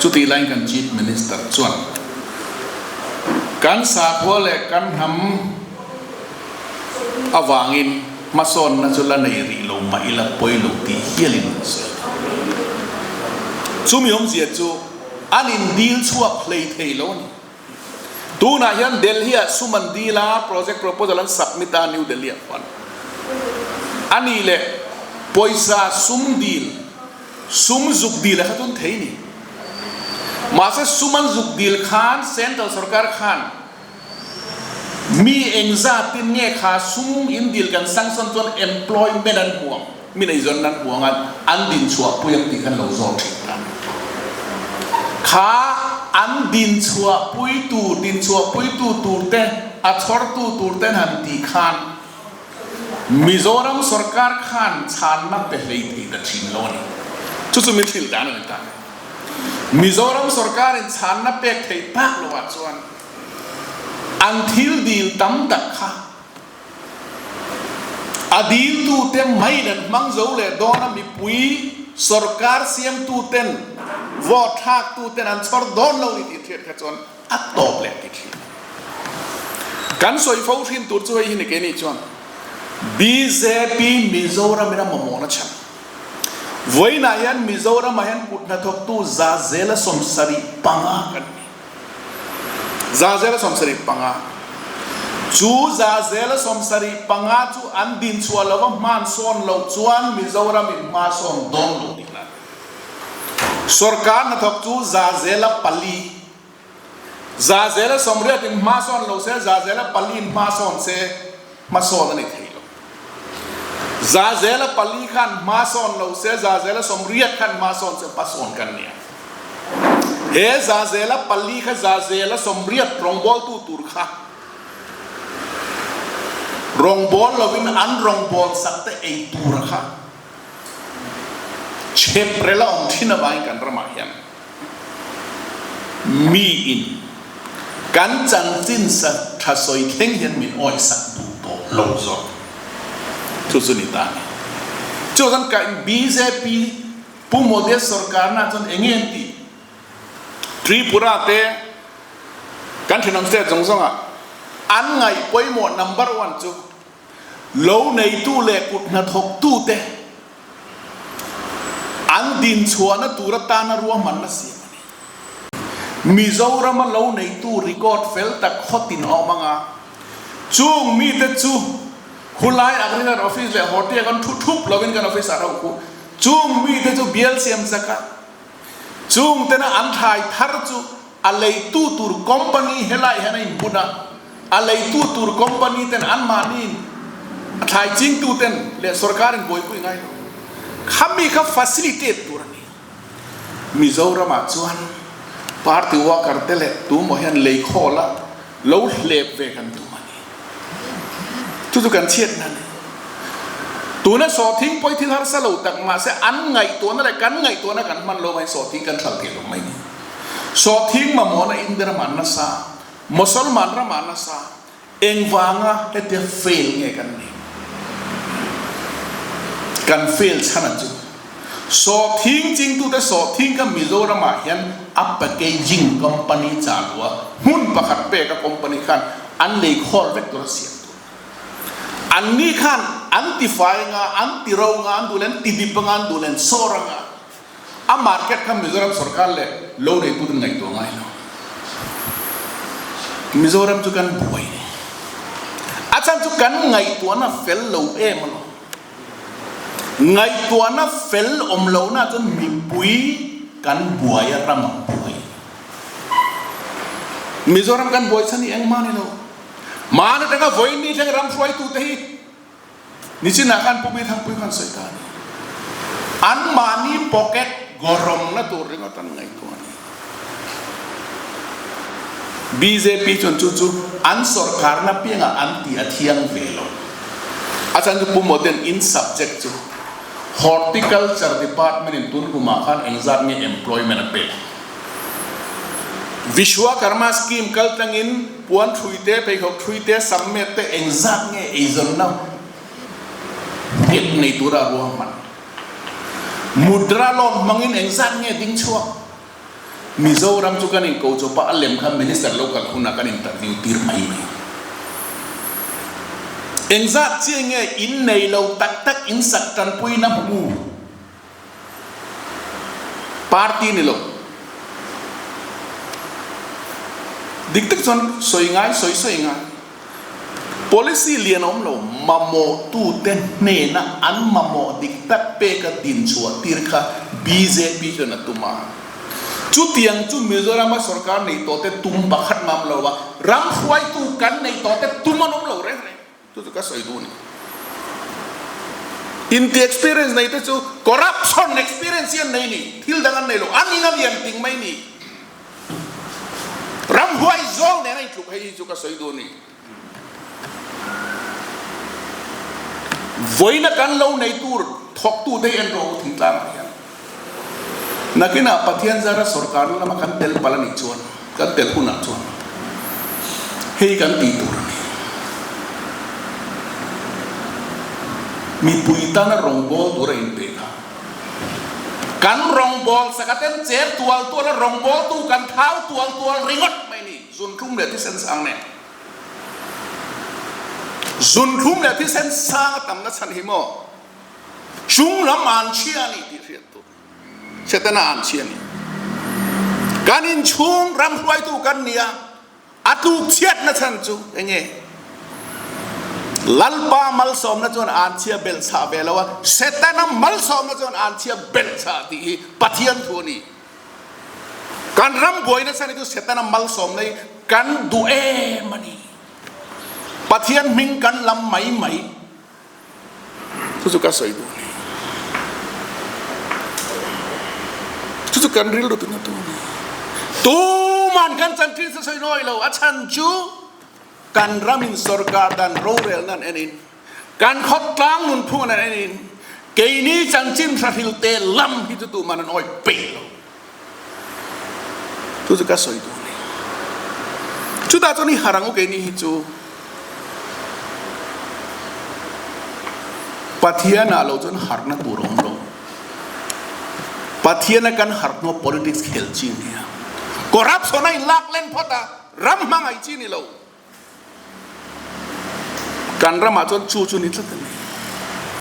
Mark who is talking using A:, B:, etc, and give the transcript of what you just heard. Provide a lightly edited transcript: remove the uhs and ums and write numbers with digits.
A: Chutih laiin kan Chief Minister chuan kan sakhua leh kan hnam avangin hmasawnna chu la nei rih lo mah ila pawi lo tih hialin an sawi a. Chumi awmzia chu an indil chhuak hlei thei lo a ni. Tunah hian Delhi-ah sum an dil a, project proposal an submit a, New Delhi-ah khuan a nih leh pawisa sum dil, sum zuk dil a kha chu an thei ni. Mahse sum an zuk dil khan Central sorkar khan mi engzatin nge kha sum in dil kan sanction chuan employment an hmu ang, mi neizawn an hmu ang a, an din chhuah pui ang tih khan lo zawt thin ta. Kha an din chhuah pui tur, din chhuah pui tu tur te, a chhawr tu tur ten han tih khan Mizoram sorkar khan chhanna pe hlei thei ta thin lo a ni. Chu chu min hrilh dan a ni ta. Mizoram sorkarin chhanna pek theih tak loah chuan an thil dil tam tak kha a diltute maiin an hmang zo leh dawn a, mipui sorkar siamtuten vote thlaktuten an chhawr dawn lo ni tih hriat kha chuan a tawp leh ti thin. Kan sawi fo hrin tur chu hei hi ni keini chuan bjp Mizoramin a mamawhna chhan. Vawiinah hian Mizoramah hian kut hnathawktu 75% kan ni. 75%. Chu 75% chu an dinchhuah lova hman sawn loh chuan Mizoramin hma sawn dawn lo tih hlan. Sorkar hnathawk chu 4%. 80% in hma sawn lo se, 4% in hma sawn se, hma sawn a ni thei lo. 4% khan hma sawn lo se, 80% khan hma sawn se, hma sawn kan ni a. He 4% kha 80% rawngbawltu tur kha rawngbâwl lovin an rawngbâwl sak te ei tura kha chhep rel a awm thin avangin kan ramah hian Mi in kan chanchin sa tha sawi thleng hian min awih sak duh tawh lo zawk. Chu chu ni ta a ni. Chu chuan ka bjp Pu Modi sorkarna chuan eng nge an tih? Tripura te kan thenawm state zawng zawng ah an ngaih pawimawh number one chu Lo neitu leh kut hnathawktu te an dinchhuahna tur atana ruahmanna siam a ni. Mizorama lo neitu record fel tak khawtin a awm ang a, chung mite chu khulai Agriculture Office leh Horti-a kan thu thup lovin kan office ah rauh khu, chung mite chu bial siam zak a, chung tena an thlai thar chu A leitu tur company helai hian a inbun a, a leitu tur company ten anmahniin a thlai chingtu ten leh sorkarin buaipui ngai lo. Khami kha facilitate tur a ni. Mizoramah chuan party worker te leh tumaw hian leikhawl a lo hlep ve kan tum a ni. Chu chu kan chhiatna a ni. Tuna sawhthing pawh hi thil harsa lo tak mahse an ngaihtuahna leh kan ngaihtuahna kan hman lo mai sawhthing kan hralh thei lo mai ni. Sawhthing mamawhna India ramah nasa, Mosolman ramah nasa, engvanga hetia fail nge kan nih? Kan fail chhan a chu. Sawhthing chingtute sawhthing kha Mizoramah hian a packaging company chah lo a, hmun pakhat pek a company khan an lei khawl vek tur a siam tur. Anni khan an tifai anga, an ti ro anga, an duh leh an ti dip anga, an duh leh an sawr anga. A market kha Mizoram sorkar leh lo neitu ten ngaihtuah ngai lo. Mizoram chu kan buai ni. A chhan chu kan ngaihtuahna fel lo em alawm. Ngaihtuahna fel awm lohna chuan mipui kan buai a, ram a buai. Mizoram kan buai chhan hi engmah ni lo. Mahni atanga vawiin thleng ram hruaitute hi Nichinah khan Pu Bithangpui khan sawi ta a ni. Anmahni pocket gawrawmna tur ringawt an ngaihtuah a ni. Bjp chuan chu chu an sorkarna piangah an tih a thiang ve lo. A chhan chu Pu Modi-a'n in subject chu Horticulture Department in tun kumah khan engzat nge employment a pek. Vishwakarma scheme kal tlangin puan thui te, pheikhawk thui te, sam met te engzat nge eizawnna nghet nei tura ruahman. Mudra loan hmangin engzat nge ding chhuak. Mizoram chu kan inko chawp a, a lem kha Minister lo kal hunah kan interview tir mai mai. Engzat chiah nge in nei lo tak tak in sak tanpuina hmu party ni lo. Dik tak chuan sawi ngai sawi sawi ngai. Policy lian awm lo mamawhtute hnena an mamawh dik tak peka din chhuah tir kha bjp chuan a tum a. Chutiang chu Mizorama sorkar nei tawhte tum pakhat mam lo a, ram hruaitu kan nei tawhte tum an awm lo reng reng. Chu chu ka sawi duh a ni. Inti experience nei te chu corruption experience hi an nei ni, thil dang an nei lo, an in a lian ting mai ni. Ramhuai zawl nen a intluk hei hi chu ka sawi duh a ni. Vawiina kan lo nei tur thawktute hi en rawh u thingtlangah hian. Nakinah Pathian zara sorkarna lama kan tel palh a nih chuan, kan tel hunah chuan hei kan tih tur a ni. Mipui tana rawngbawl tur a inpek a. Kan rawngbawl sakaten cher tual tual a rawngbawltu kan thau tual tual ringawt mai ni, zunthlum leh thisen sang nen. Zunthlum leh thisen sang a tamna chhan hi maw chung lam an chhia a ni tih hriat tur. Setana an chhia a ni. Kan inchhung ram hruaitu kan ni a. A tluk chhiatna chhan chu eng nge? Lalpa malsawmna chuan an chhia belh chhah ve lo a, Setana malsawmna chuan an chhia belh chhah tih hi Pathian thu a ni. Kan ram buaina chhan hi chu Setana malsawmna hi kan duh em a ni. Pathian hming kan lam mai mai. Chu chu ka sawi duh a ni. Chu chu kan rilru tuna tu a ni. Tuman kan chanchin sa sawi nawi lo. A chhan chu kan ramin sorkar dan rorel nan enin, kan khawtlang nunphung nan enin, keini chanchin hrahril te lam hi chu tuman an awi peih lo. Chu chu ka sawi duh a ni. Chutah chuan i harh ang u keini hi chu Pathianah lo chuan harhna tur a awm lo. Pathiana kan harh hnuah politics khel chi a nia. Corruption a inlak len phawt a, ram hmangaih chi a ni lo. Kan ramah chuan chu chu ni tlat a ni.